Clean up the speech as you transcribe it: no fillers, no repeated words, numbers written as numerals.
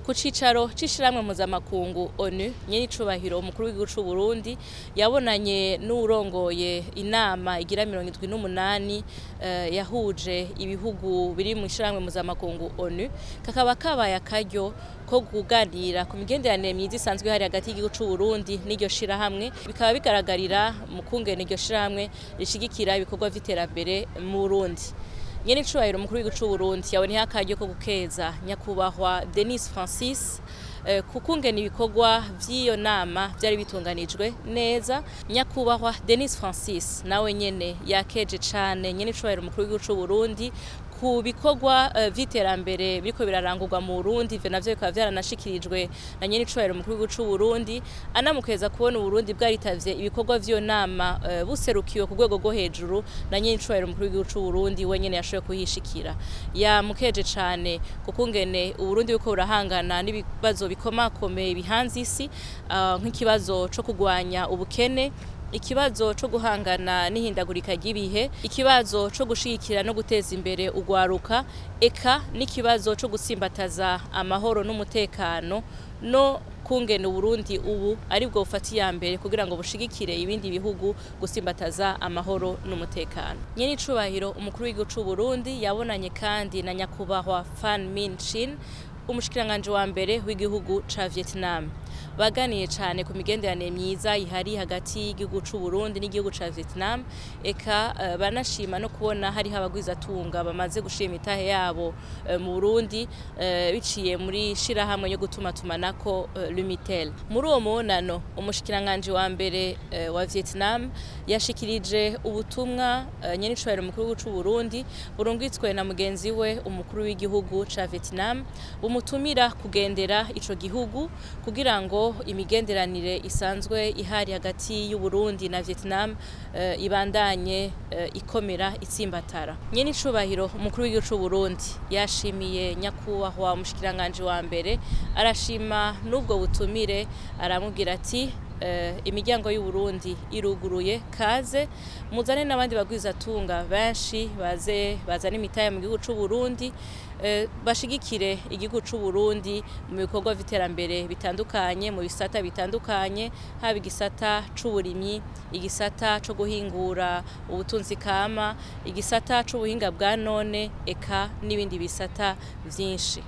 Ku cicaro c'ishirahamwe mpuzamakungu ONU, nyenicubahiro umukuru w'igihugu c'u Burundi yabonanye n'uwurongoye inama igira 78 yahuje ibihugu biri mu ishirahamwe mpuzamakungu ONU. Kakaba kabaye akaryo ko kuganira ku migenderanire myiza isanzwe ihari hagati y'igihugu c'u Burundi n'iryo shirahamwe, bikaba bigaragarira mu kungene iryo shirahamwe rishigikira ibikorwa vy'iterambere mu Burundi. Nyenicubahiro umukuru w'igihugu c'u Burundi yaboneyeho akaryo ko gukeza nyakubahwa Denis Francis kukungena ibikorwa vy'iyo nama vyari bitunganijwe neza. Nyakubahwa Denis Francis nawe nyene yakeje cane nyenicubahiro umukuru w'igihugu c'u Burundi ku bikorwa vy'iterambere biriko birarangurwa mu Burundi. Ivyo navyo bikaba vyaranashikirijwe na nyenicubahiro umukuru w'igihugu c'u Burundi, anamukeza kubona Uburundi bwaritavye ibikorwa vy'iyo nama buserukiwe ku rwego rwo hejuru na nyenicubahiro umukuru w'igihugu c'u Burundi wenyene yashoboye kuhishikira. Yamukeje cane kukungene Uburundi buriko burahangana n'ibibazo bikomakomeye bihanze isi, nk'ikibazo co kugwanya ubukene, ikibazo co guhangana n'ihindagurika ry'ibihe, ikibazo co gushigikira no guteza imbere ugwaruka, eka n'ikibazo co gutsimbataza amahoro n'umutekano, no kungena Uburundi ubu aribwo bufata iya mbere kugira ngo bushigikire ibindi bihugu gutsimbataza amahoro n'umutekano. Nyenicubahiro umukuru w'igihugu c'u Burundi yabonanye kandi na nyakubahwa Pham Minh Chinh, umushikiranganji wa mbere w'igihugu ca Vietnam. Baganiye cane ku migenderanire myiza ihari hagati y'igihugu c'u Burundi n'igihugu ca Vietnam, eka banashima no kubona hariho abagwizatunga bamaze gushima itahe yabo mu Burundi biciye muri shirahamwe yo gutumatumanako Lumitel. Muri uwo mubonano, umushikiranganji wa mbere wa Vietnam yashikirije ubutumwa nyenicubahiro umukuru w'igihugu c'u Burundi burungitswe na mugenzi we umukuru w'igihugu ca Vietnam, bumutumira kugendera ico gihugu kugira ngo imigenderanire isanzwe ihari hagati y'u Burundi na Vietnam ibandanye ikomera itsimbatara. Nyenicubahiro umukuru w'igihugu c'u Burundi yashimiye nyakubahwa umushikiranganji wa mbere, arashima n'ubwo butumire, aramubwira ati imiryango y'u Burundi iruguruye, kaze muzane n'abandi bagwizatunga benshi, baze bazane imitahe mu gihugu c'u Burundi, bashigikire igihugu c'u Burundi mu bikorwa vy'iterambere bitandukanye, mu bisata bitandukanye, haba igisata c'uburimyi, igisata co guhingura ubutunzi kama, igisata c'ubuhinga bwa none, eka n'ibindi bisata vyinshi.